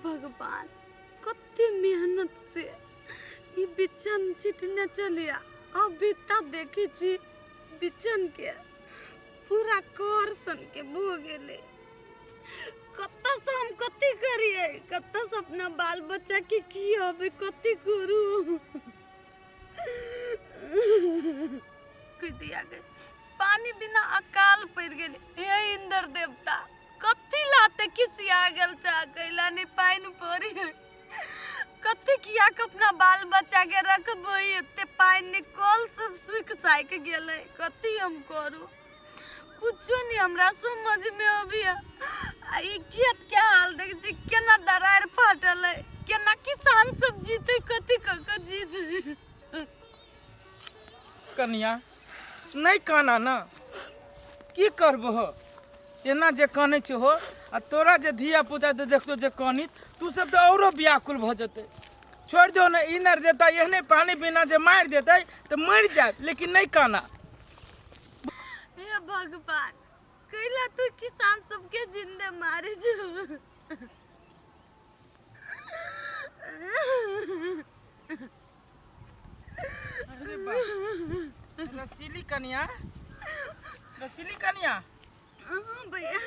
भगवान, कते मेहनत से ई बिचन छिटने चलिया, अभी तक देखै छी बिचन के पूरा कर सन के भऽ गेलै। कतऽ से हम कथी करियै, कतऽ से अपना बाल बच्चा के खियबै, कथी करू? कहि दिया गए पानी बिना अकाल पड़ि गेलै। हे इंद्र देवता, कथी लाते खिसिया गेल चा, कैला नहीं पानि पड़ी? कथी किया के अपना बाल बच्चा के रखबै? एते पानि, कल सब सूखि साकि गेलै। कथी हम करू? कुछो नहीं हमरा समझ में अबैया। आ ई खेत के हाल देख छी, केना दरार फाटल है, केना किसान सब जीते, कथी कऽ के जीते? कनिया, नहीं काना ना, की करबहो? एना जे कानै छै हो, आ तोरा जे धिया पुता जे देखतो जे कानित, तू सब तऽ औरो व्याकुल भऽ जेतै। छोड़ि दो ने, ई नर देता एहने पानी बिना जे मारि देतै तऽ मरि जायत, लेकिन नहीं काना। हे भगवान, कैला तू किसान सबके जिंदे मारे जो? अरे बाप, रसीली कनिया, रसीली कनिया। हाँ भैया।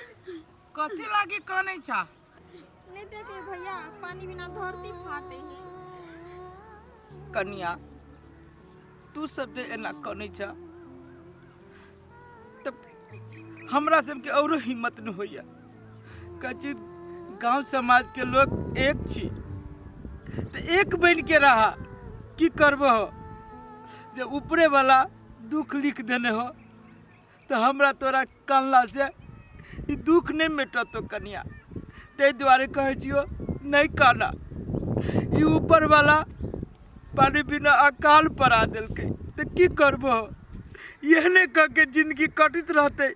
कथी लागी कानै छा? नहीं देखे भैया, पानी बिना धरती फाटे है। कनिया, तू सब जे एना कानै छा तब हमरा सबके औरो हिम्मत न होइया। कची गांव समाज के लोग एक छी तऽ एक बन के रहा। की करबो, जब ऊपरे वाला दुख लिख देने हो तऽ हमरा तोरा कानला से ई दुख नहीं मेटतो कनिया। ताहि दुआरे कहै छियो, नहीं काना। ई ऊपर वाला पानी बिना अकाल पड़ा देलकै तऽ की करबो? एहने कऽ के जिंदगी कटित रहतै।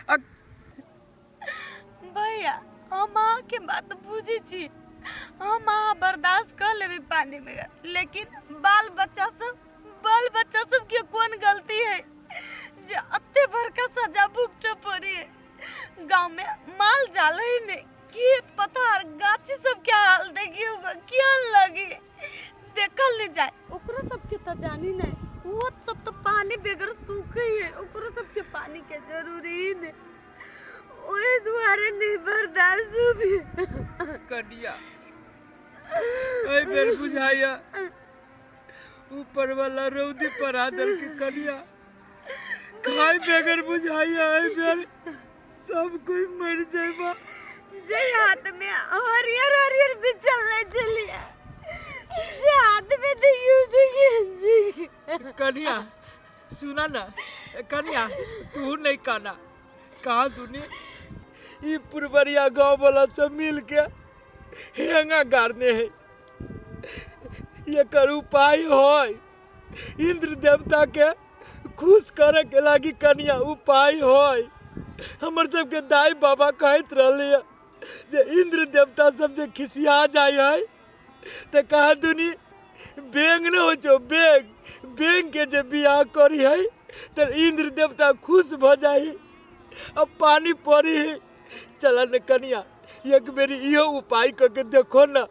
आ भैया, हम अहाँके बात बुझै छी, हम अहाँ बर्दाश्त कऽ लेबै पानी बगैर, लेकिन बाल बच्चा सब, बाल बच्चा सबके कोन गलती है जे अते बड़का सजा भुगतऽ पड़ी है? गाँव में माल जाल है नहीं, खेत पथार गाछी सबके हाल देखियौ, केहन लगे देखल नहीं जाए। ओकरो सबके तऽ जानी नहीं, वो सब तो पानी बगैर सूखे है, ओकरो सबके पानी के जरूरी ही नहीं। ओहि दुआरे नहीं बर्दाश्त होबे। कनिया, एहि बेर बुझाइया ऊपर वाला रौदी पड़ा देलकै। कनिया, खाय बगैर बुझाइया एहि बेर सब कोई मर जाएबा। जे हाथ में हरियर हरियर बिचल नहीं चलिया, जे हाथ में देखियो देखियो देखियो। कनिया, सुना ना कनिया, तू नहीं काना। कहा तूने ई पुरबरिया गांव वाला सब मिल के हेंगा गाड़ने है, एकर उपाय होय। इंद्र देवता के खुश करे के लागी कनिया उपाय होय। हमर सबके दाई बाबा कहैत रहले जे इंद्र देवता सब जे खिसिया जाय है तऽ कहा दुनी बेंग न होइ छौ, बेंग, बेंग के जे बियाह करी है तऽ इंद्र देवता खुश भऽ जाइ, अब पानी पड़ी है। चल न कनिया, एक बेरी इहो उपाय कऽ के देखो न,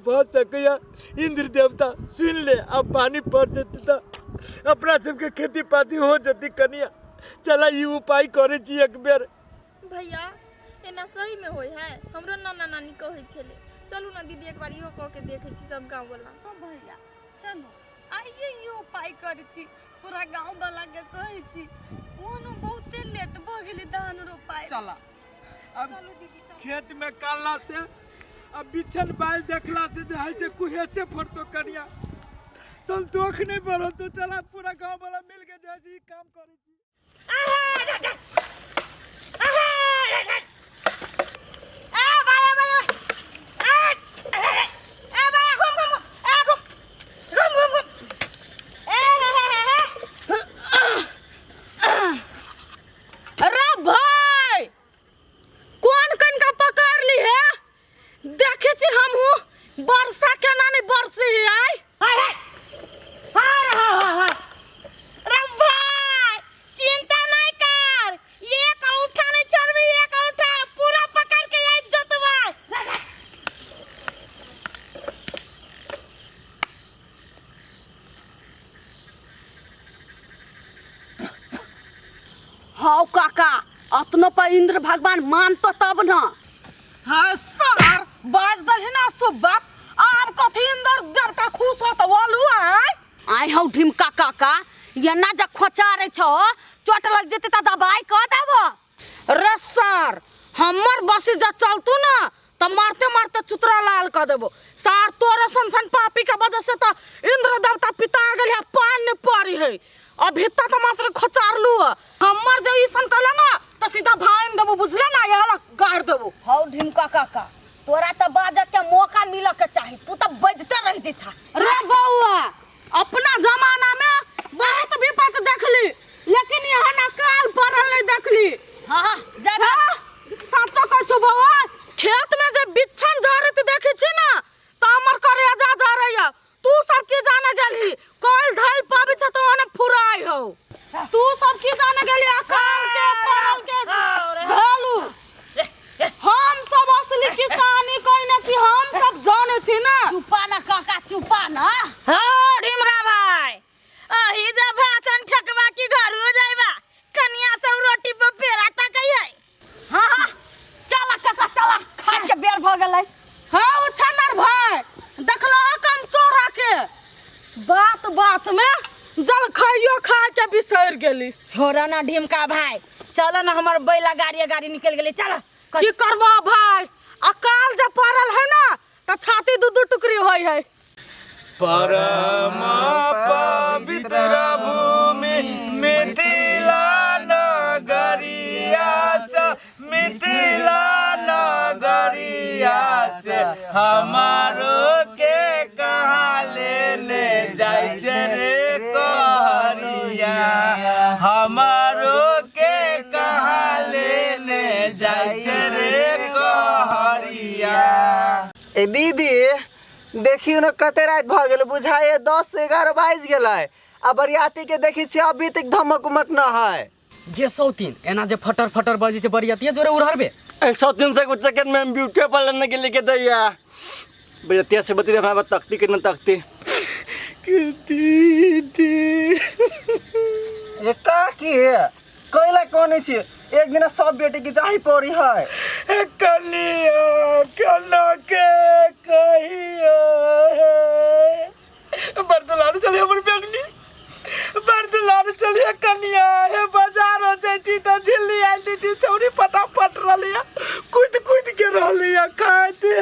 भऽ सकैया इंद्र देवता सुनि ले, अब पानी पड़ जेतै तऽ अपना सबके खेती पाती हो जेतै। कनिया, चल ई उपाय करै छी एक बेर। भैया, एना सही में होय है? हमरो नाना नानी कहै छलै। चलू ना दीदी, एक बार इहो कह के देखै छी सब गाँव वाला। हाँ भैया, चलो आइए ई उपाय करै छी, पूरा गाँव वाला के कहै छी। ओनो बहुते लेट भऽ गेलै धान रोपाय। चला अब। चलू दीदी, चलू। खेत में काला से अब बिछल बाल देखला से जे है से कुहेसे फटतो कनिया, संतोष नहीं बढ़तो। चला पूरा गांव वाला मिल के जे है से ई काम करै छी। अरे भाई, कोन कनका पकड़ ली है? देखे छी हमहूँ वर्षा केना नहीं बरसी है आइ। अरे भाई, चिंता नहीं कर। हौ काका, अतनो पर इंद्र भगवान मानतो तब न। हाँ सर, बाज दलही ना सुब्बा, आब कथी इंद्र देवता खुश होत बोलू आय। आइ हौ ढिमका काका, एना जे खोचारे छौ, चोट लग जेतै त दबाई क देबो। रे सर, हमर बसी जा चलतू ना त मारते मारते चुतरा लाल क देबो। सार तोरे सन सन पापी के वजह से त इंद्र देवता पिता गेल है, पान ने पड़ी है। अभी तक त मात्र खोचारलू है। हमर जे ई सन कला ना त सीधा भाइन देबो, बुझले ना, यहाँ गाड़ देबो। हौ ढिमका काका, तोरा त बाजऽ के मौका मिलऽ के चाही, तू त बजते रह जेथा। रे बौआ, अपना जमाना में बहुत विपत देखली, लेकिन यहाँ ना काल पड़ल नहीं देखली। हाँ जा। हाँ, साचो कहै छौ बौआ, खेत में जे बिच्छन झरैत देखै छी ना त हमर करेजा झरैया। तू सब की जाने गेलही, कल धैल पबी छ त ओने फुराइ हौ। तू सब की जाने गेलही अकाल के पड़ल के भेलू। हम सब असली किसानी कइने छी, हम सब जाने छी ना। चुपा ना काका, चुपा ना। हाँ ढिमरा भाई, अही जे भाषण ठकबा की घर हो जाइबा, कनिया सब रोटी पर पेड़ा तकै है। हाँ हाँ चला काका चला, खाए के बेर भ गेलै। हाँ उछन्नर भाई, देखलो कम चोरा के बात बात में जल खाइयो खा के बिसर गेली। छोड़ा ना ढिमका भाई, चलो ना, हमर बैला गाड़ी गाड़ी निकल गेलै, चलो। की करबो भाई, अकाल जे पड़ल है ना त छाती दू दू टुकड़ी होय है। परम पवित्र भूमि मिथिला नगरिया से, मिथिला नगरिया से हमारो के कहाँ लेने जाइ छै रे कहरिया, हमारो के कहाँ लेने जाइ छै रे कहरिया। ए दीदी, देखियौ ने कते राति भऽ गेल, बुझाइए 10 11 बाजि गेलै आ बरियाती के देखै छियै अभी तक धमक उमक न है। गे सौतीन, एना जे फटर फटर बजै छै बरियतिया जोरे उड़हरबे। ए सौतीन से कुछ सेकंड में हम ब्यूटी पार्लर न के लेके दैया बरियतिया से बती हमरा तख्ती के न तख्ती के दीदी। ए काकी, कैला कोने छी, एक दिना सब बेटी के चाही पड़ी है। ए कनिया कना के कहियो हे, बर्दलार चलिए हमर बेगनी, बर्दलार चलिए कनिया हे, बाजार हो जैती त झिल्ली आइल दीदी, छौरी फटाफट रहलिया, कूद कूद के रहलिया खाते।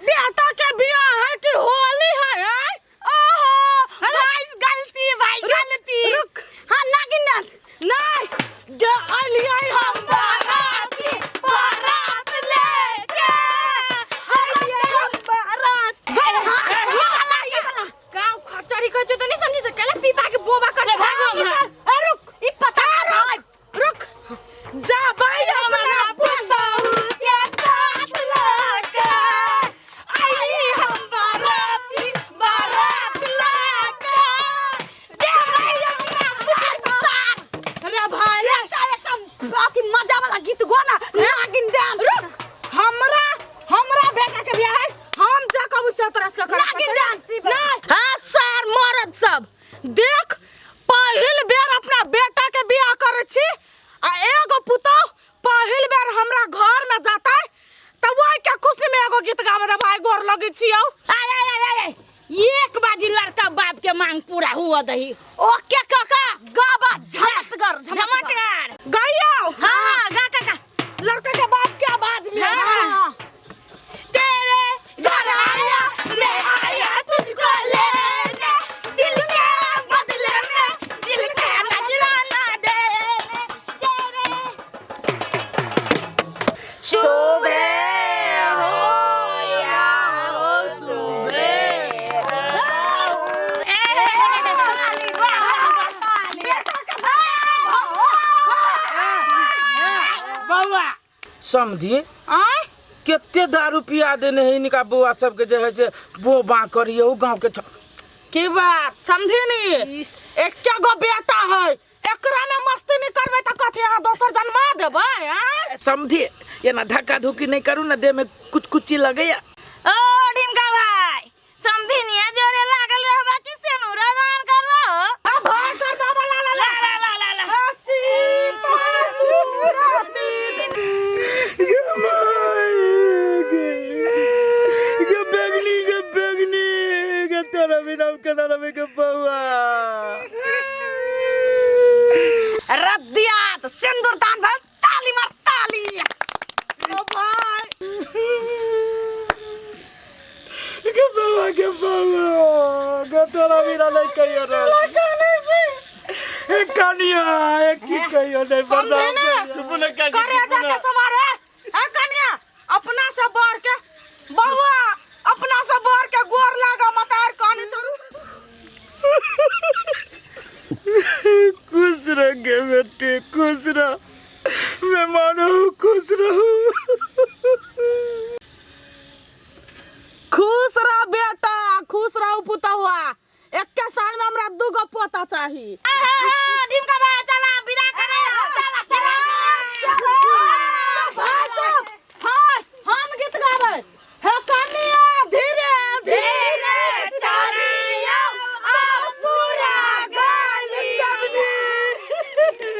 बेटा के बियाह है कि होली है? आय? ओहो भाई, गलती भाई गलती। रुक। हाँ नागिन डांस। नहीं गे आलियै हम बाराती बारात लेके आइए हम बारात। हाँ, ये वाला ये वाला। गाँव खचरी कहै छौ त नहीं समझी सकेला, पीपा के बोबा कर रे भागो हमरा। ए रुक, ई पता नहीं। रुक जा भाई, अपना पुतहु के साथ लेके आई हम बाराती बारात लेके जा भाई अपना पुतहु। रे भाई रे, एकटा एकटा अथी मजा वाला गीत गो ना, नागिन डांस। रुक, हमरा हमरा बेटा के बियाह है, हम जा कबू से तोरा से करब। नागिन डांस ई वाला। नहीं हाँ सर, मरद सब देख, पहिल बेर अपना बेटा के बियाह करै छी आ एगो पुतोह पहिल बेर हमरा घर में जाता त ओहि के खुशी में एगो गीत गावे दे भाई, गोर लगै छियौ। आय आय आय आय आय, एक बाजी लड़का बाप के मांग पूरा हुआ दही। ओके काका, गाबा झमटगर झमटगर। झमटगर गाइयो। हाँ गा काका। लड़का के बाप के आवाज में। हाँ। तेरे घर आया मैं आया तुझको लेने, दिल के बदले में दिल के नजराना देने, तेरे सुबह हो या हो सुबह। बौआ समझी आय कते दारू पिया देने है इनका बौआ सबके जे है से बोबा करियो गांव के की बात समझी नी, एक गो बेटा है, एकरा में मस्ती नहीं करबै त कथी अहाँ दोसर जन्मा देबै आँय? समझी एना धक्का धुक्की नहीं करू ना देह में कुछ कुची लगैया। ओ ढिमका भाई समधिनिया जोरे लागल रहबा कि सेनुरा गान करबा हो? आ भाई कर बाबा ला ला ला ला ला ला ला। सीता सूरती। गे माय गे, गे बेगनी, गे बेगनी, गे तोरा बिना हम केना रहबै गे बौआ। रद्दिया तो सिंदूर दान भेल, ताली मार ताली। ओ भाई गे बौआ, गे बौआ, गे तोरा बिना नहीं कहियो रे। ए कनिया, ए की कहियो नहीं समझे ने? बर्दाश्त। चुप ना काकी, करे चुप जाके ना। सवारे। ए कन्या अपना से बढ़ के बउआ, अपना से बढ़ के गोर लागा मतार कानी चरू। खुश रह गे बेटे, खुश रह, मेहमान हो, खुश रहो। खुश रह बेटा, खुश रहू पुतहुआ। एके साल में हमरा दू गो पोता चाही। ढिमका भाई चला विदा करे, चला चला। भाई चुप। हाय हम गीत गाबै। हे कन्या धीरे धीरे चलियो ससुरा गली।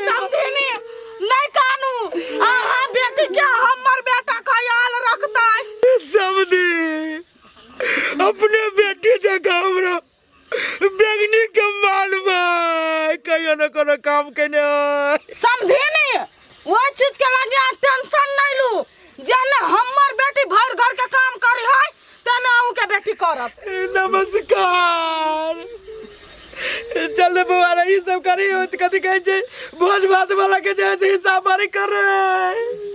समझिनी नहीं कानू, अहाँ बेटी के हमर बेटा ख्याल रखतै। समझी अपने बेटी जगह हमरा बेगनी के मालूम कहियो न कोनो काम केने। समझिनी ओहि चीज के लागी अहाँ टेंशन नहीं लू, जेने हमर बेटी भर घर के काम करी है तेने अहूँ के बेटी करत। नमस्कार। चल बउआ रे, ई सब करी हो त कथी कहै छै भोज भात वाला के जे छै हिसाब बारी कर रे।